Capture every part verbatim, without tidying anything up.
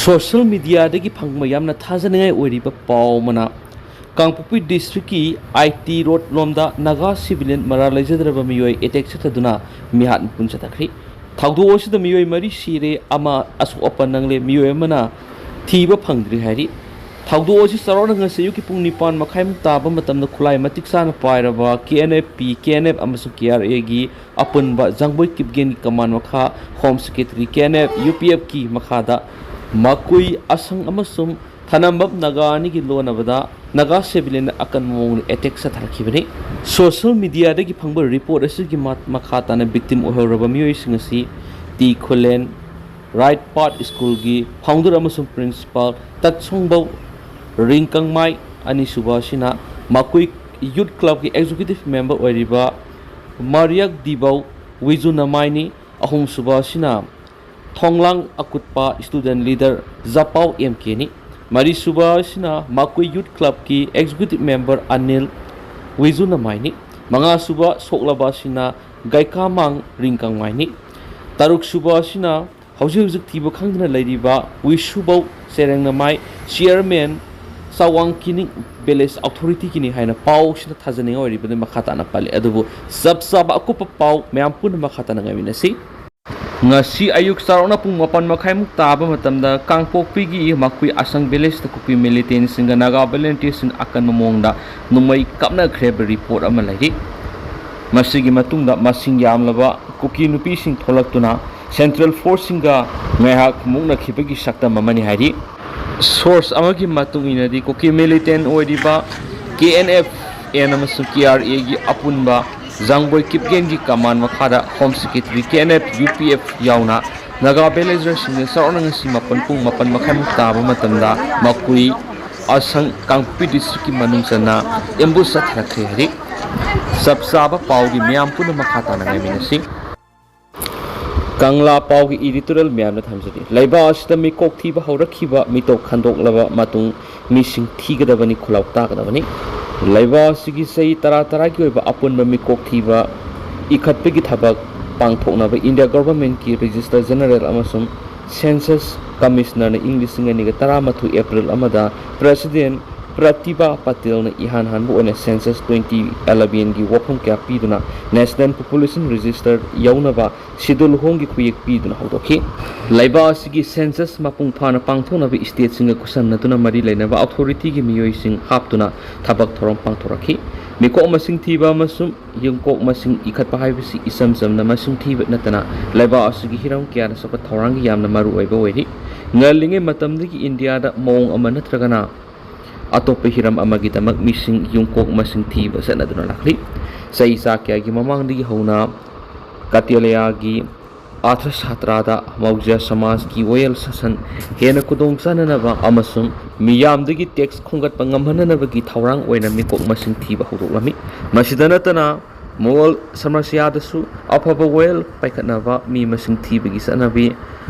Social ꯃꯤꯗꯤꯌꯥꯗꯒꯤ ꯐꯪꯕ ꯌꯥꯝꯅ ꯊꯥꯖꯅꯤꯡꯉꯥꯏ ꯑꯣꯏꯔꯤꯕ ꯄꯥꯎ ꯑꯃꯅ, ꯀꯥꯡꯄꯣꯛꯄꯤ ꯗꯤꯁꯇ꯭ꯔꯤꯛꯀꯤ ꯑꯥꯏ ꯇꯤ ꯔꯣꯗ ꯂꯣꯝꯗ ꯅꯥꯒꯥ ꯁꯤꯚꯤꯂꯤꯌꯟ ꯃꯔꯥꯜ ꯂꯩꯖꯗ꯭ꯔꯕ ꯃꯤꯑꯣꯏ ꯑꯦꯇꯦꯛ ꯆꯠꯊꯗꯨꯅ ꯃꯤꯍꯥꯠ ꯃꯤꯄꯨꯟ ꯆꯠꯊꯈ꯭ꯔꯤ꯫ ꯊꯧꯗꯣꯛ ꯑꯁꯤꯗ ꯃꯤꯑꯣꯏ ꯃꯔꯤ ꯁꯤꯔꯦ, ꯑꯃ ꯑꯁꯣꯛ ꯑꯄꯟ ꯅꯪꯂꯦ, ꯃꯤꯑꯣꯏ ꯑꯃꯅ ꯊꯤꯕ ꯐꯪꯗ꯭ꯔꯤ ꯍꯥꯏꯔꯤ꯫ ꯊꯧꯗꯣꯛ ꯑꯁꯤ ꯆꯥꯎꯔꯥꯛꯅ ꯉꯁꯤ ꯑꯌꯨꯛꯀꯤ ꯄꯨꯡ ꯅꯤꯄꯥꯟ ꯃꯈꯥꯏꯃꯨꯛ ꯇꯥꯕ ꯃꯇꯝꯗ ꯈꯨꯠꯂꯥꯏ ꯃꯇꯤꯛ ꯆꯥꯅ ꯄꯥꯏꯔꯕ K N F P, K N F ꯑꯃꯁꯨꯡ ꯀꯦ ꯑꯥꯔ ꯑꯦꯒꯤ ꯑꯄꯨꯟꯕ ꯖꯥꯡꯕꯣꯏ ꯀꯤꯞꯒꯦꯟꯒꯤ ꯀꯃꯥꯟ ꯃꯈꯥ home secretary, K N F U P ꯑꯦꯐꯀꯤ ꯃꯈꯥꯗ ꯃꯀꯨꯏ ꯑꯁꯪ ꯑꯃꯁꯨꯡ ꯊꯅꯝꯕꯝ ꯅꯥꯒꯥ ꯑꯅꯤꯒꯤ ꯂꯣꯟꯅꯕꯗ ꯅꯥꯒꯥ ꯁꯤꯚꯤꯂꯤꯌꯟꯅ ꯑꯀꯟꯕ ꯃꯑꯣꯡꯗ ꯑꯦꯇꯦꯛ ꯆꯠꯊꯔꯛꯈꯤꯕꯅꯤ꯫ ꯁꯣꯁꯤꯌꯦꯜ ꯃꯤꯗꯤꯌꯥꯗꯒꯤ ꯐꯪꯕ ꯔꯤꯄꯣꯔꯠ ꯑꯁꯤꯒꯤ ꯃ-, ꯃꯈꯥ ꯇꯥꯅ ꯚꯤꯛꯇꯤꯝ ꯑꯣꯏꯍꯧꯔꯕ ꯃꯤꯑꯣꯏꯁꯤꯡ ꯑꯁꯤ ꯇꯤ ꯈꯨꯂꯦꯟ, ꯔꯥꯏꯠ ꯄꯥꯊ ꯁ꯭ꯀꯨꯜꯒꯤ ꯐꯥꯎꯟꯗꯔ ꯑꯃꯁꯨꯡ ꯄ꯭ꯔꯤꯟꯁꯤꯄꯥꯜ ꯇꯠꯁꯣꯡꯕꯧ ꯔꯤꯡꯀꯪꯃꯥꯏ, ꯑꯅꯤꯁꯨꯕ ꯑꯁꯤꯅ ꯃꯀꯨꯏ ꯌꯨꯠ ꯀ꯭ꯂꯕꯀꯤ ꯑꯦꯛꯖꯤꯀ꯭ꯌꯨꯇꯤꯚ ꯃꯦꯝꯕꯔ ꯑꯣꯏꯔꯤꯕ ꯃꯥꯔꯤꯌꯛ ꯗꯤꯕꯧ ꯋꯤꯖꯨꯅꯃꯥꯏꯅꯤ, ꯑꯍꯨꯝꯁꯨꯕ ꯑꯁꯤꯅ ꯊꯣꯡꯂꯥꯡ ꯑꯀꯨꯠꯄ ꯁ꯭ꯇꯨꯗꯦꯟꯠ ꯂꯤꯗꯔ ꯖꯄꯥꯎ ꯑꯦꯝ ꯀꯦꯅꯤ꯫ ꯃꯔꯤꯁꯨꯕ ꯑꯁꯤꯅ ꯃꯀꯨꯏ ꯌꯨꯠ ꯀ꯭ꯂꯕꯀꯤ ꯑꯦꯛꯖꯤꯀ꯭ꯌꯨꯇꯤꯚ ꯃꯦꯝꯕꯔ ꯑꯅꯤꯜ ꯋꯤꯖꯨꯅꯃꯥꯏꯅꯤ꯫ ꯃꯉꯥꯁꯨꯕ ꯁꯣꯛꯂꯕ ꯑꯁꯤꯅ ꯒꯩꯀꯥꯃꯥꯡ ꯔꯤꯡꯀꯪꯃꯥꯏꯅꯤ꯫ ꯇꯔꯨꯛꯁꯨꯕ ꯑꯁꯤꯅ ꯍꯧꯖꯤꯛ ꯍꯧꯖꯤꯛ ꯊꯤꯕ ꯈꯪꯗꯅ ꯂꯩꯔꯤꯕ ꯋꯤꯁꯨꯕꯧ ꯆꯦꯔꯦꯡꯅꯃꯥꯏ, ꯆꯤꯌꯔꯃꯦꯟ ꯆꯥꯋꯥꯡ ꯀꯤꯅꯤꯡ ꯚꯤꯂꯦꯖ ꯑꯣꯊꯣꯔꯤꯇꯤꯒꯤꯅꯤ ꯍꯥꯏꯅ ꯄꯥꯎꯁꯤꯗ ꯊꯥꯖꯅꯤꯡꯉꯥꯏ ꯑꯣꯏꯔꯤꯕꯅ ꯃꯈꯥ ꯇꯥꯅ ꯄꯜꯂꯤ꯫ ꯑꯗꯨꯕꯨ ꯆꯞ ꯆꯥꯕ ꯑꯀꯨꯞꯄ ꯄꯥꯎ ꯃꯌꯥꯝ ꯄꯨꯟꯅ ꯃꯈꯥ ꯇꯥꯅ ꯉꯥꯏꯃꯤꯟꯅꯁꯤ꯫ ꯉꯁꯤ ꯑꯌꯨꯛ ꯆꯥꯎꯔꯥꯛꯅ ꯄꯨꯡ ꯃꯥꯄꯟ ꯃꯈꯥꯏꯃꯨꯛ ꯇꯥꯕ ꯃꯇꯝꯗ ꯀꯥꯡꯄꯣꯛꯄꯤꯒꯤ ꯃꯀꯨꯏ ꯑꯁꯪ ꯚꯤꯂꯦꯖꯇ ꯀꯨꯀꯤ ꯃꯤꯂꯤꯇꯦꯟꯁꯤꯡꯒ ꯅꯥꯒꯥ ꯚꯣꯂꯨꯟꯇꯤꯌꯔꯁꯤꯡ ꯑꯀꯟꯕ ꯃꯑꯣꯡꯗ ꯅꯣꯡꯃꯩ ꯀꯥꯞꯅꯈ꯭ꯔꯦ ꯍꯥꯏꯕ ꯔꯤꯄꯣꯔꯠ ꯑꯃ ꯂꯩꯔꯤ꯫ ꯃꯁꯤꯒꯤ ꯃꯇꯨꯡꯗ ꯃꯁꯤꯡ ꯌꯥꯝꯂꯕ ꯀꯨꯀꯤ ꯅꯨꯄꯤꯁꯤꯡ ꯊꯣꯛꯂꯛꯇꯨꯅ ꯁꯦꯟꯇ꯭ꯔꯦꯜ ꯐꯣꯔꯁꯁꯤꯡꯒ ꯉꯥꯏꯍꯥꯛ ꯃꯨꯛꯅꯈꯤꯕꯒꯤ ꯁꯛꯇꯝ ꯑꯃꯅꯤ ꯍꯥꯏꯔꯤ꯫ ꯁꯣꯔꯁ ꯑꯃꯒꯤ ꯃꯇꯨꯡ ꯏꯟꯅꯗꯤ ꯀꯨꯀꯤ ꯃꯤꯂꯤꯇꯦꯟ ꯑꯣꯏꯔꯤꯕ ꯀꯦ ꯑꯦꯟ ꯑꯦꯐ ꯑꯦꯟ ꯑꯃꯁꯨꯡ ꯀꯦ ꯑꯥꯔ ꯑꯦꯒꯤ ꯑꯄꯨꯟꯕ ꯖꯥꯡꯕꯣꯏ ꯀꯤꯞꯒꯦꯟꯒꯤ ꯀꯃꯥꯟ ꯃꯈꯥꯗ home secretary, K N F U P F Naga ꯅꯥꯒꯥ ꯚꯤꯂꯦꯖꯔꯁꯤꯡꯅ ꯆꯥꯎꯔꯥꯛꯅ ꯉꯁꯤ ꯃꯥꯄꯟ, ꯄꯨꯡ ꯃꯥꯄꯟ ꯃꯈꯥꯏꯃꯨꯛ ꯇꯥꯕ ꯃꯇꯝꯗ ꯃꯀꯨꯏ ꯑꯁꯪ ꯀꯥꯡꯄꯣꯛꯄꯤ ꯗꯤꯁꯇ꯭ꯔꯤꯛꯀꯤ ꯃꯅꯨꯡ ꯆꯟꯅ ꯑꯦꯝꯕꯨꯁ ꯆꯠꯊꯔꯛꯈ꯭ꯔꯦ ꯍꯥꯏꯔꯤ꯫ ꯆꯞ ꯆꯥꯕ ꯄꯥꯎꯒꯤ ꯃꯤꯌꯥꯝ ꯄꯨꯟꯅ ꯃꯈꯥ ꯇꯥꯅ ꯉꯥꯏꯃꯤꯟꯅꯁꯤ꯫ ꯀꯪꯂꯥ ꯄꯥꯎꯒꯤ ꯏꯗꯤꯇꯣꯔꯤꯌꯦꯜ ꯃꯌꯥꯝꯅ ꯊꯝꯖꯔꯤ꯫ ꯂꯩꯕꯥꯛ ꯑꯁꯤꯗ ꯃꯤꯀꯣꯛ ꯊꯤꯕ ꯍꯧꯔꯛꯈꯤꯕ ꯃꯤꯇꯣꯞ ꯈꯟꯗꯣꯛꯂꯕ ꯃꯇꯨꯡ ꯃꯤꯁꯤꯡ ꯊꯤꯒꯗꯕꯅꯤ, ꯈꯨꯜꯂꯥꯎ ꯇꯥꯒꯗꯕꯅꯤ꯫ ꯂꯩꯕꯥꯛ ꯑꯁꯤꯒꯤ ꯆꯍꯤ ꯇꯔꯥ ꯇꯔꯥꯒꯤ ꯑꯣꯏꯕ ꯑꯄꯨꯟꯕ ꯃꯤꯀꯣꯛ ꯊꯤꯕ ꯏꯈꯠꯄꯒꯤ ꯊꯕꯛ ꯄꯥꯡꯊꯣꯛꯅꯕ ꯏꯟꯗꯤꯌꯥ ꯒꯣꯚꯔꯟꯃꯦꯟꯠꯀꯤ ꯔꯦꯖꯤꯁꯇꯔ ꯖꯦꯅꯔꯦꯜ ꯑꯃꯁꯨꯡ Census Commissionerꯅ ꯏꯪ ꯂꯤꯁꯤꯡ ꯑꯅꯤꯒ ꯇꯔꯥꯃꯥꯊꯣꯏ April ꯑꯃꯗ President Pratibha Patelꯅ ꯏꯍꯥꯟ ꯍꯥꯟꯕ ꯑꯣꯏꯅ Census twenty elevenꯒꯤ ꯋꯥꯐꯝ ꯀꯌꯥ ꯄꯤꯗꯨꯅ National Population Register ꯌꯧꯅꯕ Schedule Homeꯒꯤ ꯈꯨꯌꯦꯛ ꯄꯤꯗꯨꯅ ꯍꯧꯗꯣꯛꯈꯤ꯫ ꯂꯩꯕꯥꯛ ꯑꯁꯤꯒꯤ Census ꯃꯄꯨꯡ ꯐꯥꯅ ꯄꯥꯡꯊꯣꯛꯅꯕ stateꯁꯤꯡꯒ ꯈꯨꯠꯁꯝꯅꯗꯨꯅ ꯃꯔꯤ ꯂꯩꯅꯕ authorityꯒꯤ ꯃꯤꯑꯣꯏꯁꯤꯡ ꯍꯥꯞꯇꯨꯅ ꯊꯕꯛ ꯊꯧꯔꯝ ꯄꯥꯡꯊꯣꯔꯛꯈꯤ꯫ ꯃꯤꯀꯣꯛ ꯃꯁꯤꯡ ꯊꯤꯕ ꯑꯃꯁꯨꯡ ꯌꯨꯝꯀꯣꯛ ꯃꯁꯤꯡ ꯏꯈꯠꯄ ꯍꯥꯏꯕꯁꯤ ꯏꯆꯝ ꯆꯝꯅ ꯃꯁꯤꯡ ꯊꯤꯕ ꯅꯠꯇꯅ ꯂꯩꯕꯥꯛ ꯑꯁꯤꯒꯤ ꯍꯤꯔꯝ ꯀꯌꯥꯗ ꯆꯥꯎꯈꯠ ꯊꯧꯔꯥꯡꯒꯤ ꯌꯥꯝꯅ ꯃꯔꯨ ꯑꯣꯏꯕ ꯑꯣꯏꯔꯤ꯫ ꯉꯜꯂꯤꯉꯩ ꯃꯇꯝꯗꯒꯤ ꯏꯟꯗꯤꯌꯥꯗ ꯃꯑꯣꯡ ꯑꯃ ꯅꯠꯇ꯭ꯔꯒꯅ ꯑꯇꯣꯞꯄ ꯍꯤꯔꯝ ꯑꯃꯒꯤꯗꯃꯛ ꯃꯤꯁꯤꯡ ꯌꯨꯝꯀꯣꯛ ꯃꯁꯤꯡ ꯊꯤꯕ ꯆꯠꯅꯗꯨꯅ ꯂꯥꯛꯂꯤ꯫ ꯆꯍꯤ ꯆꯥ ꯀꯌꯥꯒꯤ ꯃꯃꯥꯡꯗꯒꯤ ꯍꯧꯅ ꯀꯇꯦꯂꯤꯌꯥꯒꯤ ꯑꯥꯊ꯭ꯔ ꯁꯥꯇ꯭ꯔꯥꯗ ꯃꯧꯖꯥ ꯁꯃꯥꯖꯀꯤ ꯋꯥꯌꯦꯜ ꯁꯥꯁꯟ ꯍꯦꯟꯅ ꯈꯨꯗꯣꯡ ꯆꯥꯅꯅꯕ ꯑꯃꯁꯨꯡ ꯃꯤꯌꯥꯝꯗꯒꯤ tax ꯈꯣꯝꯒꯠꯄ ꯉꯝꯍꯟꯅꯅꯕꯒꯤ ꯊꯧꯔꯥꯡ ꯑꯣꯏꯅ ꯃꯤꯀꯣꯛ ꯃꯁꯤꯡ ꯊꯤꯕ ꯍꯧꯗꯣꯛꯂꯝꯃꯤ꯫ ꯃꯁꯤꯗ ꯅꯠꯇꯅ ꯃꯣꯒꯜ ꯁꯥꯝꯔꯥꯖ꯭ꯌꯗꯁꯨ ꯑꯐꯕ ꯋꯥꯌꯦꯜ ꯄꯥꯏꯈꯠꯅꯕ ꯃꯤ ꯃꯁꯤꯡ ꯊꯤꯕꯒꯤ ꯆꯠꯅꯕꯤ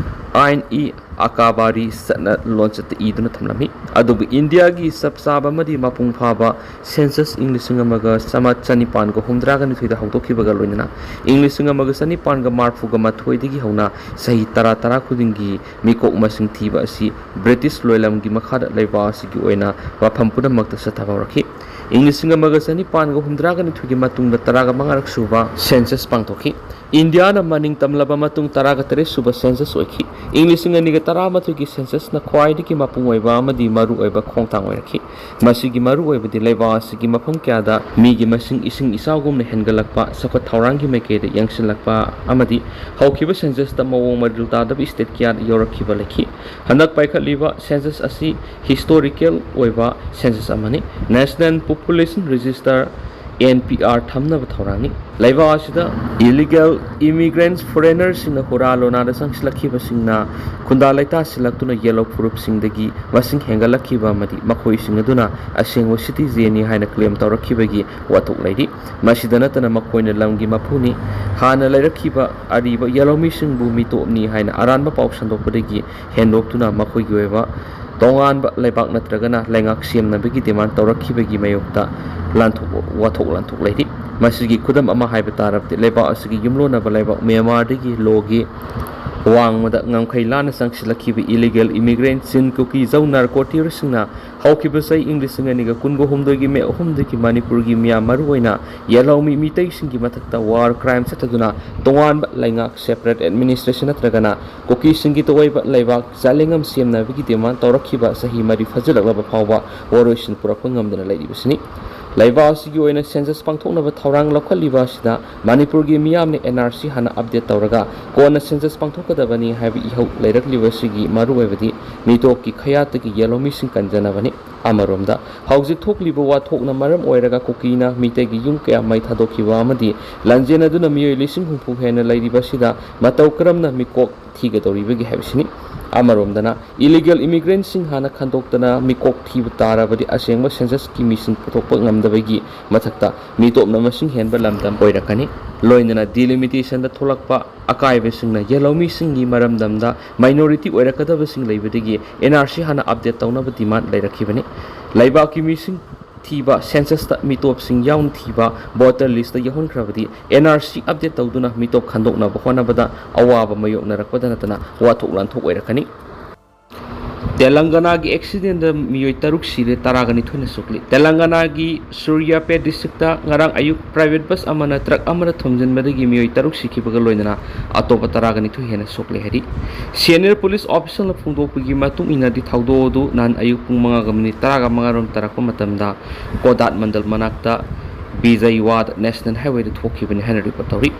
ꯑꯥꯏꯟ ꯏ ꯑꯀꯥꯕꯥꯔꯤ ꯆꯠꯅ ꯂꯣꯟꯆꯠꯇ ꯏꯗꯨꯅ ꯊꯝꯂꯝꯃꯤ꯫ ꯑꯗꯨꯕꯨ ꯏꯟꯗꯤꯌꯥꯒꯤ ꯆꯞ ꯆꯥꯕ ꯑꯃꯗꯤ ꯃꯄꯨꯡ ꯐꯥꯕ Census ꯏꯪ ꯂꯤꯁꯤꯡ ꯑꯃꯒ ꯆꯥꯃꯥ-, ꯆꯅꯤꯄꯥꯟꯒ ꯍꯨꯝꯗ꯭ꯔꯥꯒ ꯅꯤꯊꯣꯏꯗ ꯍꯧꯗꯣꯛꯈꯤꯕꯒ ꯂꯣꯏꯅꯅ ꯏꯪ ꯂꯤꯁꯤꯡ ꯑꯃꯒ ꯆꯅꯤꯄꯥꯟꯒ ꯃꯔꯐꯨꯒ ꯃꯥꯊꯣꯏꯗꯒꯤ ꯍꯧꯅ ꯆꯍꯤ ꯇꯔꯥ ꯇꯔꯥ ꯈꯨꯗꯤꯡꯒꯤ ꯃꯤꯀꯣꯛ ꯃꯁꯤꯡ ꯊꯤꯕ ꯑꯁꯤ ꯕ꯭ꯔꯤꯇꯤꯁ ꯂꯣꯏꯂꯝꯒꯤ ꯃꯈꯥꯗ ꯂꯩꯕꯥꯛ ꯑꯁꯤꯒꯤ ꯑꯣꯏꯅ ꯃꯐꯝ ꯄꯨꯝꯅꯃꯛꯇ ꯆꯠꯊꯕ ꯍꯧꯔꯛꯈꯤ꯫ ꯏꯪ ꯂꯤꯁꯤꯡ ꯑꯃꯒ ꯆꯅꯤꯄꯥꯟꯒ ꯍꯨꯝꯗ꯭ꯔꯥꯒ ꯅꯤꯊꯣꯏꯒꯤ ꯃꯇꯨꯡꯗ ꯇꯔꯥꯒ ꯃꯉꯥꯔꯛ ꯁꯨꯕ Census ꯄꯥꯡꯊꯣꯛꯈꯤ꯫ ꯏꯟꯗꯤꯌꯥꯅ ꯃꯅꯤꯡ ꯇꯝꯂꯕ ꯃꯇꯨꯡ ꯇꯔꯥꯒ ꯇꯔꯦꯠ ꯁꯨꯕ Census ꯑꯣꯏꯈꯤ꯫ ꯏꯪ ꯂꯤꯁꯤꯡ ꯑꯅꯤꯒ ꯇꯔꯥꯃꯥꯊꯣꯏꯒꯤ Censusꯅ ꯈ꯭ꯋꯥꯏꯗꯒꯤ ꯃꯄꯨꯡ ꯑꯣꯏꯕ ꯑꯃꯗꯤ ꯃꯔꯨ ꯑꯣꯏꯕ ꯈꯣꯡꯊꯥꯡ ꯑꯣꯏꯔꯛꯈꯤ꯫ ꯃꯁꯤꯒꯤ ꯃꯔꯨ ꯑꯣꯏꯕꯗꯤ ꯂꯩꯕꯥꯛ ꯑꯁꯤꯒꯤ ꯃꯐꯝ ꯀꯌꯥꯗ ꯃꯤꯒꯤ ꯃꯁꯤꯡ ꯏꯁꯤꯡ ꯏꯆꯥꯎꯒꯨꯝꯅ ꯍꯦꯟꯒꯠꯂꯛꯄ, ꯆꯥꯎꯈꯠ ꯊꯧꯔꯥꯡꯒꯤ ꯃꯥꯏꯀꯩꯗ ꯌꯥꯡꯁꯤꯜꯂꯛꯄ ꯑꯃꯗꯤ ꯍꯧꯈꯤꯕ Censusꯇ ꯃꯑꯣꯡ ꯃꯔꯤꯜ ꯇꯥꯗꯕ state ꯀꯌꯥꯗ ꯌꯧꯔꯛꯈꯤꯕ ꯂꯩꯈꯤ꯫ ꯍꯟꯗꯛ ꯄꯥꯏꯈꯠꯂꯤꯕ Census ꯑꯁꯤ historical ꯑꯣꯏꯕ Census ꯑꯃꯅꯤ꯫ National Population Register, N P R, ꯊꯝꯅꯕ ꯊꯧꯔꯥꯡꯅꯤ꯫ ꯂꯩꯕꯥꯛ ꯑꯁꯤꯗ illegal immigrants, foreigners ꯁꯤꯡꯅ ꯍꯨꯔꯥ ꯂꯣꯅꯥꯗ ꯆꯪꯁꯤꯜꯂꯛꯈꯤꯕꯁꯤꯡꯅ ꯈꯨꯟꯗꯥ ꯂꯩꯇꯥ ꯁꯤꯜꯂꯛꯇꯨꯅ ꯌꯦꯜꯂꯣ ꯐꯨꯔꯨꯞꯁꯤꯡꯗꯒꯤ ꯃꯁꯤꯡ ꯍꯦꯟꯒꯠꯂꯛꯈꯤꯕ ꯑꯃꯗꯤ ꯃꯈꯣꯏꯁꯤꯡ ꯑꯗꯨꯅ ꯑꯁꯦꯡꯕ citizenꯅꯤ ꯍꯥꯏꯅ claim ꯇꯧꯔꯛꯈꯤꯕꯒꯤ ꯋꯥꯊꯣꯛ ꯂꯩꯔꯤ꯫ ꯃꯁꯤꯗ ꯅꯠꯇꯅ ꯃꯈꯣꯏꯅ ꯂꯝꯒꯤ ꯃꯄꯨꯅꯤ, ꯍꯥꯟꯅ ꯂꯩꯔꯛꯈꯤꯕ ꯑꯔꯤꯕ ꯌꯦꯜꯂꯣꯃꯤꯁꯤꯡꯕꯨ ꯃꯤꯇꯣꯞꯅꯤ ꯍꯥꯏꯅ ꯑꯔꯥꯟꯕ ꯄꯥꯎ ꯁꯟꯗꯣꯛꯄꯗꯒꯤ ꯍꯦꯟꯗꯣꯛꯇꯨꯅ ꯃꯈꯣꯏꯒꯤ ꯑꯣꯏꯕ ꯇꯣꯉꯥꯟꯕ ꯂꯩꯕꯥꯛ ꯅꯠꯇ꯭ꯔꯒꯅ ꯂꯩꯉꯥꯛ ꯁꯦꯝꯅꯕꯒꯤ demand ꯇꯧꯔꯛꯈꯤꯕꯒꯤ ꯃꯥꯌꯣꯛꯇ ꯂꯥꯟꯊꯣꯛ-, ꯋꯥꯊꯣꯛ ꯂꯥꯟꯊꯣꯛ ꯂꯩꯔꯤ꯫ ꯃꯁꯤꯒꯤ ꯈꯨꯗꯝ ꯑꯃ ꯍꯥꯏꯕ ꯇꯥꯔꯕꯗꯤ ꯂꯩꯕꯥꯛ ꯑꯁꯤꯒꯤ ꯌꯨꯝꯂꯣꯟꯅꯕ ꯂꯩꯕꯥꯛ ꯃ꯭ꯌꯥꯟꯃꯥꯔꯗꯒꯤ ꯂꯣꯒꯤ ꯋꯥꯡꯃꯗ ꯉꯝꯈꯩ ꯂꯥꯟꯅ ꯆꯪꯁꯤꯜꯂꯛꯈꯤꯕ ꯏꯂꯤꯒꯦꯜ ꯏꯃꯤꯒ꯭ꯔꯦꯟꯠꯁꯤꯡ ꯀꯨꯀꯤ ꯖꯧ ꯅꯥꯔꯀꯣ ꯇꯦꯔꯣꯔꯤꯁꯁꯤꯡꯅ ꯍꯧꯈꯤꯕ ꯆꯍꯤ ꯏꯪ ꯂꯤꯁꯤꯡ ꯑꯅꯤꯒ ꯀꯨꯟꯒ ꯍꯨꯝꯗꯣꯏꯒꯤ ꯃꯦ ꯑꯍꯨꯝꯗꯒꯤ ꯃꯅꯤꯄꯨꯔꯒꯤ ꯃꯤꯌꯥꯝ, ꯃꯔꯨꯑꯣꯏꯅ ꯌꯦꯜꯍꯧꯃꯤ ꯃꯤꯇꯩꯁꯤꯡꯒꯤ ꯃꯊꯛꯇ ꯋꯥꯔ ꯀ꯭ꯔꯥꯏꯝ ꯆꯠꯊꯗꯨꯅ ꯇꯣꯉꯥꯟꯕ ꯂꯩꯉꯥꯛ, ꯁꯦꯄꯔꯦꯠ ꯑꯦꯗꯃꯤꯅꯤꯁꯇ꯭ꯔꯦꯁꯟ ꯅꯠꯇ꯭ꯔꯒꯅ ꯀꯨꯀꯤꯁꯤꯡꯒꯤ ꯇꯣꯉꯥꯟꯕ ꯂꯩꯕꯥꯛ ꯖꯥꯂꯤꯡꯉꯝ ꯁꯦꯝꯅꯕꯒꯤ ꯗꯤꯃꯥꯟ ꯇꯧꯔꯛꯈꯤꯕ ꯆꯍꯤ ꯃꯔꯤ ꯐꯥꯖꯤꯜꯂꯛꯂꯕ ꯐꯥꯎꯕ ꯋꯥꯔꯣꯏꯁꯤꯟ ꯄꯨꯔꯛꯄ ꯉꯝꯗꯅ ꯂꯩꯔꯤꯕꯁꯤꯅꯤ꯫ ꯂꯩꯕꯥꯛ ꯑꯁꯤꯒꯤ ꯑꯣꯏꯅ ꯁꯦꯟꯁꯁ ꯄꯥꯡꯊꯣꯛꯅꯕ ꯊꯧꯔꯥꯡ ꯂꯧꯈꯠꯂꯤꯕ ꯑꯁꯤꯗ ꯃꯅꯤꯄꯨꯔꯒꯤ ꯃꯤꯌꯥꯝꯅ ꯑꯦꯟ ꯑꯥꯔ ꯁꯤ ꯍꯥꯟꯅ ꯑꯞꯗꯦꯠ ꯇꯧꯔꯒ ꯀꯣꯟꯅ ꯁꯦꯟꯁꯁ ꯄꯥꯡꯊꯣꯛꯀꯗꯕꯅꯤ ꯍꯥꯏꯕ ꯏꯍꯧ ꯂꯩꯔꯛꯂꯤꯕ ꯑꯁꯤꯒꯤ ꯃꯔꯨꯑꯣꯏꯕꯗꯤ ꯃꯤꯇꯣꯞꯀꯤ ꯈꯌꯥꯠꯇꯒꯤ ꯌꯦꯜꯍꯧꯃꯤꯁꯤꯡ ꯀꯟꯖꯅꯕꯅꯤ꯫ ꯑꯃꯔꯣꯝꯗ, ꯍꯧꯖꯤꯛ ꯊꯣꯛꯂꯤꯕ ꯋꯥꯊꯣꯛꯅ ꯃꯔꯝ ꯑꯣꯏꯔꯒ ꯀꯨꯀꯤꯅ ꯃꯤꯇꯩꯒꯤ ꯌꯨꯝ ꯀꯌꯥ ꯃꯩ ꯊꯥꯗꯣꯛꯈꯤꯕ ꯑꯃꯗꯤ ꯂꯥꯟꯖꯦꯟꯅꯗꯨꯅ ꯃꯤꯑꯣꯏ ꯂꯤꯁꯤꯡ ꯍꯨꯝꯐꯨ ꯍꯦꯟꯅ ꯂꯩꯔꯤꯕ ꯑꯁꯤꯗ ꯃꯇꯧ ꯀꯔꯝꯅ ꯃꯤꯀꯣꯛ ꯊꯤꯒꯗꯧꯔꯤꯕꯒꯦ ꯍꯥꯏꯕꯁꯤꯅꯤ꯫ ꯑꯃꯔꯣꯝꯗꯅ, ꯏꯂꯤꯒꯦꯜ ꯏꯃꯤꯒ꯭ꯔꯦꯟꯠꯁꯤꯡ ꯍꯥꯟꯅ ꯈꯟꯗꯣꯛꯇꯅ ꯃꯤꯀꯣꯛ ꯊꯤꯕ ꯇꯥꯔꯕꯗꯤ ꯑꯁꯦꯡꯕ ꯁꯦꯟꯁꯁꯀꯤ ꯃꯤꯁꯤꯡ ꯄꯨꯊꯣꯛꯄ ꯉꯝꯗꯕꯒꯤ ꯃꯊꯛꯇ ꯃꯤꯇꯣꯞꯅ ꯃꯁꯤꯡ ꯍꯦꯟꯕ ꯂꯝꯗꯝ ꯑꯣꯏꯔꯛꯀꯅꯤ꯫ ꯂꯣꯏꯅꯅ ꯗꯤꯂꯤꯃꯤꯇꯦꯁꯟꯗ ꯊꯣꯛꯂꯛꯄ ꯑꯀꯥꯏꯕꯁꯤꯡꯅ ꯌꯦꯜꯍꯧꯃꯤꯁꯤꯡꯒꯤ ꯃꯔꯝꯗꯝꯗ ꯃꯥꯏꯅꯣꯔꯤꯇꯤ ꯑꯣꯏꯔꯛꯀꯗꯕꯁꯤꯡ ꯂꯩꯕꯗꯒꯤ ꯑꯦꯟ ꯑꯥꯔ ꯁꯤ ꯍꯥꯟꯅ ꯑꯞꯗꯦꯠ ꯇꯧꯅꯕ ꯗꯤꯃꯥꯟ ꯂꯩꯔꯛꯈꯤꯕꯅꯤ꯫ ꯂꯩꯕꯥꯛꯀꯤ ꯃꯤꯁꯤꯡ ꯊꯤꯕ, ꯁꯦꯟꯁꯁꯇ ꯃꯤꯇꯣꯞꯁꯤꯡ ꯌꯥꯎꯅ ꯊꯤꯕ, ꯚꯣꯇꯔ ꯂꯤꯁꯇ ꯌꯥꯎꯍꯟꯈ꯭ꯔꯕꯗꯤ ꯑꯦꯟ ꯑꯥꯔ ꯁꯤ ꯑꯞꯗꯦꯠ ꯇꯧꯗꯨꯅ ꯃꯤꯇꯣꯞ ꯈꯟꯗꯣꯛꯅꯕ ꯍꯣꯠꯅꯕꯗ ꯑꯋꯥꯕ ꯃꯥꯌꯣꯛꯅꯔꯛꯄꯗ ꯅꯠꯇꯅ ꯋꯥꯊꯣꯛ ꯂꯥꯟꯊꯣꯛ ꯑꯣꯏꯔꯛꯀꯅꯤ꯫ ꯇꯦꯂꯪꯒꯅꯥꯒꯤ ꯑꯦꯛꯁꯤꯗꯦꯟꯗ ꯃꯤꯑꯣꯏ ꯇꯔꯨꯛ ꯁꯤꯔꯦ, ꯇꯔꯥꯒ ꯅꯤꯊꯣꯏꯅ ꯁꯣꯛꯂꯤ꯫ ꯇꯦꯂꯪꯒꯅꯥꯒꯤ ꯁꯨꯔꯌꯥꯄꯦꯠ ꯗꯤꯁꯇ꯭ꯔꯤꯛꯇ ꯉꯔꯥꯡ ꯑꯌꯨꯛ ꯄ꯭ꯔꯥꯏꯚꯦꯠ ꯕꯁ ꯑꯃꯅ ꯇ꯭ꯔꯛ ꯑꯃꯗ ꯊꯣꯝꯖꯤꯟꯕꯗꯒꯤ ꯃꯤꯑꯣꯏ ꯇꯔꯨꯛ ꯁꯤꯈꯤꯕꯒ ꯂꯣꯏꯅꯅ ꯑꯇꯣꯞꯄ ꯇꯔꯥꯒ ꯅꯤꯊꯣꯏ ꯍꯦꯟꯅ ꯁꯣꯛꯂꯦ ꯍꯥꯏꯔꯤ꯫ ꯁꯦꯅꯤꯌꯔ ꯄꯨꯂꯤꯁ ꯑꯣꯐꯤꯁꯔꯅ ꯐꯣꯡꯗꯣꯛꯄꯒꯤ ꯃꯇꯨꯡ ꯏꯟꯅꯗꯤ, ꯊꯧꯗꯣꯛ ꯑꯗꯨ ꯅꯍꯥꯟ ꯑꯌꯨꯛ ꯄꯨꯡ ꯃꯉꯥꯒ ꯃꯤꯅꯤꯠ ꯇꯔꯥꯒ ꯃꯉꯥꯔꯣꯝ ꯇꯥꯔꯛꯄ ꯃꯇꯝꯗ ꯀꯣꯗꯥꯠ ꯃꯟꯗꯜ ꯃꯅꯥꯛꯇ ꯕꯤꯖꯩꯋꯥꯗ ꯅꯦꯁꯅꯦꯜ ꯍꯥꯏꯋꯦꯗ ꯊꯣꯛꯈꯤꯕꯅꯤ ꯍꯥꯏꯅ ꯔꯤꯄꯣꯔꯠ ꯇꯧꯔꯤ꯫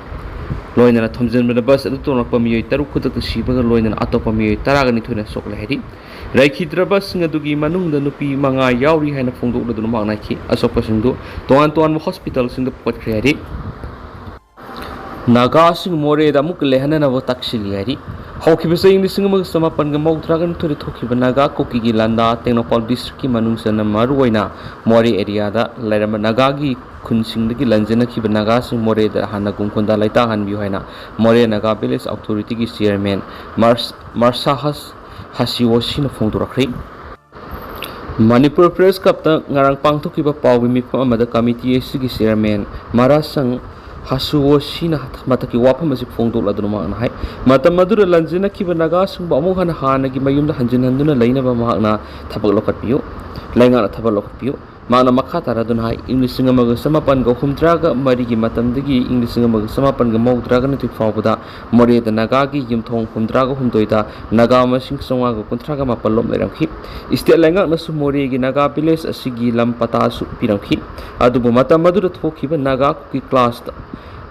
ꯂꯣꯏꯅꯅ ꯊꯣꯝꯖꯤꯟꯕꯗ ꯕꯁ ꯑꯗꯨ ꯇꯣꯡꯂꯛꯄ ꯃꯤꯑꯣꯏ ꯇꯔꯨꯛ ꯈꯨꯗꯛꯇ ꯁꯤꯕꯒ ꯂꯣꯏꯅꯅ ꯑꯇꯣꯞꯄ ꯃꯤꯑꯣꯏ ꯇꯔꯥꯒ ꯅꯤꯊꯣꯏꯅ ꯁꯣꯛꯂꯦ ꯍꯥꯏꯔꯤ꯫ ꯂꯩꯈꯤꯗ꯭ꯔꯕꯁꯤꯡ ꯑꯗꯨꯒꯤ ꯃꯅꯨꯡꯗ ꯅꯨꯄꯤ ꯃꯉꯥ ꯌꯥꯎꯔꯤ ꯍꯥꯏꯅ ꯐꯣꯡꯗꯣꯛꯂꯗꯨꯅ ꯃꯥꯛ ꯅꯥꯏꯈꯤ꯫ ꯑꯁꯣꯛꯄꯁꯤꯡꯗꯨ ꯇꯣꯉꯥꯟ ꯇꯣꯉꯥꯟꯕ ꯍꯣꯁꯄꯤꯇꯥꯜꯁꯤꯡꯗ ꯄꯨꯈꯠꯈ꯭ꯔꯦ ꯍꯥꯏꯔꯤ꯫ ꯅꯥꯒꯥꯁꯤꯡ ꯃꯣꯔꯦꯗ ꯑꯃꯨꯛ ꯂꯩꯍꯟꯅꯅꯕ ꯇꯛꯁꯤꯜꯂꯤ ꯍꯥꯏꯔꯤ꯫ ꯍꯧꯈꯤꯕ ꯆꯍꯤ ꯂꯤꯁꯤꯡ ꯑꯃꯒ ꯆꯃꯥꯄꯟꯒ ꯃꯧꯗ꯭ꯔꯥꯒ ꯅꯤꯊꯣꯏꯗ ꯊꯣꯛꯈꯤꯕ ꯅꯥꯒꯥ ꯀꯨꯀꯤꯒꯤ ꯂꯥꯟꯗꯥ ꯇꯦꯡꯅꯧꯄꯥꯜ ꯗꯤꯁꯇ꯭ꯔꯤꯛꯀꯤ ꯃꯅꯨꯡ ꯆꯟꯅ ꯃꯔꯨꯑꯣꯏꯅ ꯃꯣꯔꯦ ꯑꯦꯔꯤꯌꯥꯗ ꯂꯩꯔꯝꯕ ꯅꯥꯒꯥꯒꯤ ꯈꯨꯟꯁꯤꯡꯗꯒꯤ ꯂꯥꯟꯖꯦꯟꯅꯈꯤꯕ ꯅꯥꯒꯥꯁꯤꯡ ꯃꯣꯔꯦꯗ ꯍꯥꯟꯅꯒꯨꯝ ꯈꯨꯟꯗꯥ ꯂꯩꯇꯥꯍꯟꯕꯤꯌꯨ ꯍꯥꯏꯅ ꯃꯣꯔꯦ ꯅꯥꯒꯥ ꯚꯤꯂꯦꯖ ꯑꯣꯊꯣꯔꯤꯇꯤꯒꯤ ꯆꯤꯌꯔꯃꯦꯟ ꯃꯥꯔꯁ-, ꯃꯥꯔꯁꯥꯍꯁ ꯍꯥꯁꯤꯑꯣꯁꯤꯅ ꯐꯣꯡꯗꯣꯔꯛꯈ꯭ꯔꯦ꯫ ꯃꯅꯤꯄꯨꯔ ꯄ꯭ꯔꯦꯁ ꯀ꯭ꯂꯕꯇ ꯉꯔꯥꯡ ꯄꯥꯡꯊꯣꯛꯈꯤꯕ ꯄꯥꯎꯒꯤ ꯃꯤꯐꯝ ꯑꯃꯗ ꯀꯃꯤꯇꯤ ꯑꯁꯤꯒꯤ ꯆꯤꯌꯔꯃꯦꯟ ꯃꯔꯥꯁꯪ ꯍꯥꯁꯨꯋꯣꯁꯤꯅ ꯃꯊꯛꯀꯤ ꯋꯥꯐꯝ ꯑꯁꯤ ꯐꯣꯡꯗꯣꯛꯂꯗꯨꯅ ꯃꯍꯥꯛꯅ ꯍꯥꯏ, ꯃꯇꯝ ꯑꯗꯨꯗ ꯂꯥꯟꯖꯦꯟꯅꯈꯤꯕ ꯅꯥꯒꯥꯁꯤꯡꯕꯨ ꯑꯃꯨꯛ ꯍꯟꯅ ꯍꯥꯟꯅꯒꯤ ꯃꯌꯨꯝꯗ ꯍꯟꯖꯤꯟꯍꯟꯗꯨꯅ ꯂꯩꯅꯕ ꯃꯍꯥꯛꯅ ꯊꯕꯛ ꯂꯧꯈꯠꯄꯤꯌꯨ, ꯂꯩꯉꯥꯛꯅ ꯊꯕꯛ ꯂꯧꯈꯠꯄꯤꯌꯨ꯫ ꯃꯍꯥꯛꯅ ꯃꯈꯥ ꯇꯥꯔꯗꯨꯅ ꯍꯥꯏ, ꯏꯪ ꯂꯤꯁꯤꯡ ꯑꯃꯒ ꯆꯃꯥꯄꯟꯒ ꯍꯨꯝꯗ꯭ꯔꯥꯒ ꯃꯔꯤꯒꯤ ꯃꯇꯝꯗꯒꯤ ꯏꯪ ꯂꯤꯁꯤꯡ ꯑꯃꯒ ꯆꯃꯥꯄꯟꯒ ꯃꯧꯗ꯭ꯔꯥꯒ ꯅꯤꯊꯣꯏ ꯐꯥꯎꯕꯗ ꯃꯣꯔꯦꯗ ꯅꯥꯒꯥꯒꯤ ꯌꯨꯝꯊꯣꯡ ꯍꯨꯝꯗ꯭ꯔꯥꯒ ꯍꯨꯝꯗꯣꯏꯗ ꯅꯥꯒꯥ ꯃꯁꯤꯡ ꯆꯥꯝꯃꯉꯥꯒ ꯀꯨꯟꯊ꯭ꯔꯥꯒ ꯃꯥꯄꯜ ꯂꯣꯝ ꯂꯩꯔꯝꯈꯤ꯫ ꯏꯁꯇꯦꯠ ꯂꯩꯉꯥꯛꯅꯁꯨ ꯃꯣꯔꯦꯒꯤ ꯅꯥꯒꯥ ꯚꯤꯂꯦꯖ ꯑꯁꯤꯒꯤ ꯂꯝ ꯄꯇꯥꯁꯨ ꯄꯤꯔꯝꯈꯤ꯫ ꯑꯗꯨꯕꯨ ꯃꯇꯝ ꯑꯗꯨꯗ ꯊꯣꯛꯈꯤꯕ ꯅꯥꯒꯥ ꯀꯨꯀꯤ ꯀ꯭ꯂꯥꯁꯇ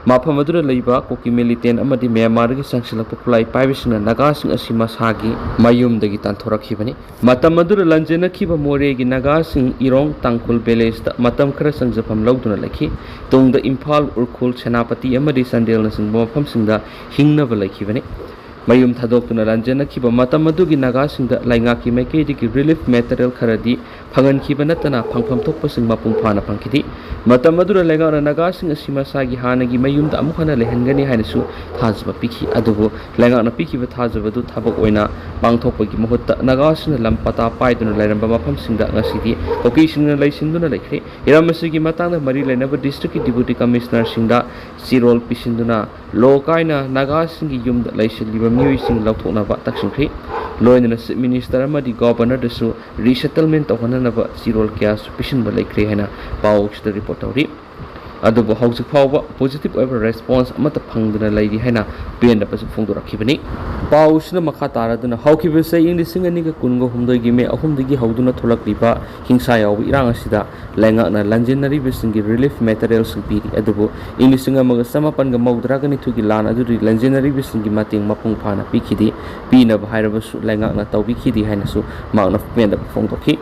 ꯃꯐꯝ ꯑꯗꯨꯗ ꯂꯩꯕ ꯀꯨꯀꯤ ꯃꯤꯂꯤꯇꯦꯟ ꯑꯃꯗꯤ ꯃ꯭ꯌꯥꯟꯃꯥꯔꯗꯒꯤ ꯆꯪꯁꯤꯜꯂꯛꯄ ꯈꯨꯠꯂꯥꯏ ꯄꯥꯏꯕꯁꯤꯡꯅ ꯅꯥꯒꯥꯁꯤꯡ ꯑꯁꯤ ꯃꯁꯥꯒꯤ ꯃꯌꯨꯝꯗꯒꯤ ꯇꯥꯟꯊꯣꯔꯛꯈꯤꯕꯅꯤ꯫ ꯃꯇꯝ ꯑꯗꯨꯗ ꯂꯥꯟꯖꯦꯟꯅꯈꯤꯕ ꯃꯣꯔꯦꯒꯤ ꯅꯥꯒꯥꯁꯤꯡ ꯏꯔꯣꯡ ꯇꯥꯡꯈꯨꯜ ꯚꯤꯂꯦꯖꯇ ꯃꯇꯝ ꯈꯔ ꯆꯪꯖꯐꯝ ꯂꯧꯗꯨꯅ ꯂꯩꯈꯤ꯫ ꯇꯨꯡꯗ ꯏꯝꯐꯥꯜ, ꯎꯈ꯭ꯔꯨꯜ, ꯁꯦꯅꯥꯄꯇꯤ ꯑꯃꯗꯤ ꯆꯥꯟꯗꯦꯜꯅꯆꯤꯡꯕ ꯃꯐꯝꯁꯤꯡꯗ ꯍꯤꯡꯅꯕ ꯂꯩꯈꯤꯕꯅꯤ꯫ ꯃꯌꯨꯝ ꯊꯥꯗꯣꯛꯇꯨꯅ ꯂꯥꯟꯖꯦꯟꯅꯈꯤꯕ ꯃꯇꯝ ꯑꯗꯨꯒꯤ ꯅꯥꯒꯥꯁꯤꯡꯗ ꯂꯩꯉꯥꯛꯀꯤ ꯃꯥꯏꯀꯩꯗꯒꯤ ꯔꯤꯂꯤꯐ ꯃꯦꯇꯔꯤꯌꯦꯜ ꯈꯔꯗꯤ ꯐꯪꯍꯟꯈꯤꯕ ꯅꯠꯇꯅ ꯐꯪꯐꯝ ꯊꯣꯛꯄꯁꯤꯡ ꯃꯄꯨꯡ ꯐꯥꯅ ꯐꯪꯈꯤꯗꯦ꯫ ꯃꯇꯝ ꯑꯗꯨꯗ ꯂꯩꯉꯥꯛꯅ ꯅꯥꯒꯥꯁꯤꯡ ꯑꯁꯤ ꯃꯁꯥꯒꯤ ꯍꯥꯟꯅꯒꯤ ꯃꯌꯨꯝꯗ ꯑꯃꯨꯛ ꯍꯟꯅ ꯂꯩꯍꯟꯒꯅꯤ ꯍꯥꯏꯅꯁꯨ ꯊꯥꯖꯕ ꯄꯤꯈꯤ꯫ ꯑꯗꯨꯕꯨ ꯂꯩꯉꯥꯛꯅ ꯄꯤꯈꯤꯕ ꯊꯥꯖꯕꯗꯨ ꯊꯕꯛ ꯑꯣꯏꯅ ꯄꯥꯡꯊꯣꯛꯄꯒꯤ ꯃꯍꯨꯠꯇ ꯅꯥꯒꯥꯁꯤꯡꯅ ꯂꯝ ꯄꯇꯥ ꯄꯥꯏꯗꯨꯅ ꯂꯩꯔꯝꯕ ꯃꯐꯝꯁꯤꯡꯗ ꯉꯁꯤꯗꯤ ꯀꯨꯀꯤꯁꯤꯡꯅ ꯂꯩꯁꯤꯟꯗꯨꯅ ꯂꯩꯈ꯭ꯔꯦ꯫ ꯍꯤꯔꯝ ꯑꯁꯤꯒꯤ ꯃꯇꯥꯡꯗ ꯃꯔꯤ ꯂꯩꯅꯕ ꯗꯤꯁꯇ꯭ꯔꯤꯛꯀꯤ ꯗꯤꯄꯨꯇꯤ ꯀꯃꯤꯁꯅꯔꯁꯤꯡꯗ ꯆꯦꯔꯣꯜ ꯄꯤꯁꯤꯟꯗꯨꯅ ꯂꯣ ꯀꯥꯏꯅ ꯅꯥꯒꯥꯁꯤꯡꯒꯤ ꯌꯨꯝꯗ ꯂꯩꯁꯤꯜꯂꯤꯕ ꯃꯤꯑꯣꯏꯁꯤꯡ ꯂꯧꯊꯣꯛꯅꯕ ꯇꯛꯁꯤꯟꯈ꯭ꯔꯤ꯫ ꯂꯣꯏꯅꯅ ꯆꯤꯐ ꯃꯤꯅꯤꯁꯇꯔ ꯑꯃꯗꯤ ꯒꯣꯚꯔꯅꯔꯗꯁꯨ ꯔꯤꯁꯦꯇꯜꯃꯦꯟ ꯇꯧꯍꯟꯅꯅꯕ ꯆꯦꯔꯣꯜ ꯀꯌꯥꯁꯨ ꯄꯤꯁꯤꯟꯕ ꯂꯩꯈ꯭ꯔꯦ ꯍꯥꯏꯅ ꯄꯥꯎꯁꯤꯗ ꯔꯤꯄꯣꯔꯠ ꯇꯧꯔꯤ꯫ ꯑꯗꯨꯕꯨ ꯍꯧꯖꯤꯛ ꯐꯥꯎꯕ ꯄꯣꯖꯤꯇꯤꯚ ꯑꯣꯏꯕ ꯔꯦꯁꯄꯣꯟꯁ ꯑꯃꯠꯇ ꯐꯪꯗꯅ ꯂꯩꯔꯤ ꯍꯥꯏꯅ ꯄꯦꯟꯗꯕꯁꯨ ꯐꯣꯡꯗꯣꯔꯛꯈꯤꯕꯅꯤ꯫ ꯄꯥꯎꯁꯤꯅ ꯃꯈꯥ ꯇꯥꯔꯗꯨꯅ, ꯍꯧꯈꯤꯕ ꯆꯍꯤ ꯏꯪ ꯂꯤꯁꯤꯡ ꯑꯅꯤꯒ ꯀꯨꯟꯒ ꯍꯨꯝꯗꯣꯏꯒꯤ ꯃꯦ ꯑꯍꯨꯝꯗꯒꯤ ꯍꯧꯗꯨꯅ ꯊꯣꯛꯂꯛꯂꯤꯕ ꯍꯤꯡꯁꯥ ꯌꯥꯎꯕ ꯏꯔꯥꯡ ꯑꯁꯤꯗ ꯂꯩꯉꯥꯛꯅ ꯂꯥꯟꯖꯦꯟꯅꯔꯤꯕꯁꯤꯡꯒꯤ ꯔꯤꯂꯤꯐ ꯃꯦꯇꯔꯤꯌꯦꯜꯁꯤꯡ ꯄꯤꯔꯤ꯫ ꯑꯗꯨꯕꯨ ꯏꯪ ꯂꯤꯁꯤꯡ ꯑꯃꯒ ꯆꯃꯥꯄꯟꯒ ꯃꯧꯗ꯭ꯔꯥꯒ ꯅꯤꯊꯣꯏꯒꯤ ꯂꯥꯟ ꯑꯗꯨꯗꯤ ꯂꯥꯟꯖꯦꯟꯅꯔꯤꯕꯁꯤꯡꯒꯤ ꯃꯇꯦꯡ ꯃꯄꯨꯡ ꯐꯥꯅ ꯄꯤꯈꯤꯗꯦ꯫ ꯄꯤꯅꯕ ꯍꯥꯏꯔꯕꯁꯨ ꯂꯩꯉꯥꯛꯅ ꯇꯧꯕꯤꯈꯤꯗꯦ ꯍꯥꯏꯅꯁꯨ ꯃꯍꯥꯛꯅ ꯄꯦꯟꯗꯕ ꯐꯣꯡꯗꯣꯛꯈꯤ꯫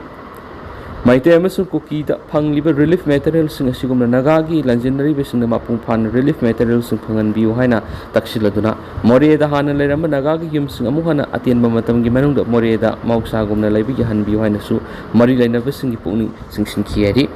ꯃꯩꯇꯩ ꯑꯃꯁꯨꯡ ꯀꯨꯀꯤꯗ ꯐꯪꯂꯤꯕ ꯔꯤꯂꯤꯐ ꯃꯦꯇꯔꯤꯌꯦꯜꯁꯤꯡ ꯑꯁꯤꯒꯨꯝꯅ ꯅꯥꯒꯥꯒꯤ ꯂꯥꯟꯖꯦꯟꯅꯔꯤꯕꯁꯤꯡꯅ ꯃꯄꯨꯡ ꯐꯥꯅ ꯔꯤꯂꯤꯐ ꯃꯦꯇꯔꯤꯌꯦꯜꯁꯤꯡ ꯐꯪꯍꯟꯕꯤꯌꯨ ꯍꯥꯏꯅ ꯇꯛꯁꯤꯜꯂꯗꯨꯅ, ꯃꯣꯔꯦꯗ ꯍꯥꯟꯅ ꯂꯩꯔꯝꯕ ꯅꯥꯒꯥꯒꯤ ꯌꯨꯝꯁꯤꯡ ꯑꯃꯨꯛ ꯍꯟꯅ ꯑꯇꯦꯟꯕ ꯃꯇꯝꯒꯤ ꯃꯅꯨꯡꯗ ꯃꯣꯔꯦꯗ ꯃꯍꯧꯁꯥꯒꯨꯝꯅ ꯂꯩꯕ ꯌꯥꯍꯟꯕꯤꯌꯨ ꯍꯥꯏꯅꯁꯨ ꯃꯔꯤ ꯂꯩꯅꯕꯁꯤꯡꯒꯤ ꯄꯨꯛꯅꯤꯡ ꯆꯤꯡꯁꯤꯟꯈꯤ ꯍꯥꯏꯔꯤ꯫